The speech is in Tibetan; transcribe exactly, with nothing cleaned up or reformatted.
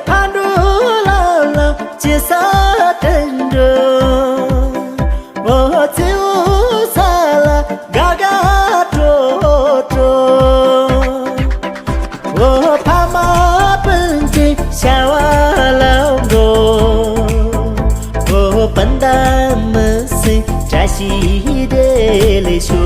ཕ་འགྲོ་ལམ་ལམ་ཅི་ས་དྲིན་འགྲོ། འོ་ཙེའུ་ས་ལ་དགའ་དགའ་སྤྲོ་སྤྲོ། འོ་ཕ་མ་སྤུན་མཆེད་བྱ་བ་ལམ་འགྲོ། འོ་སྤུན་ཟླ་མི་སེར་བཀྲ་ཤིས་བདེ་ལེགས་ཤོག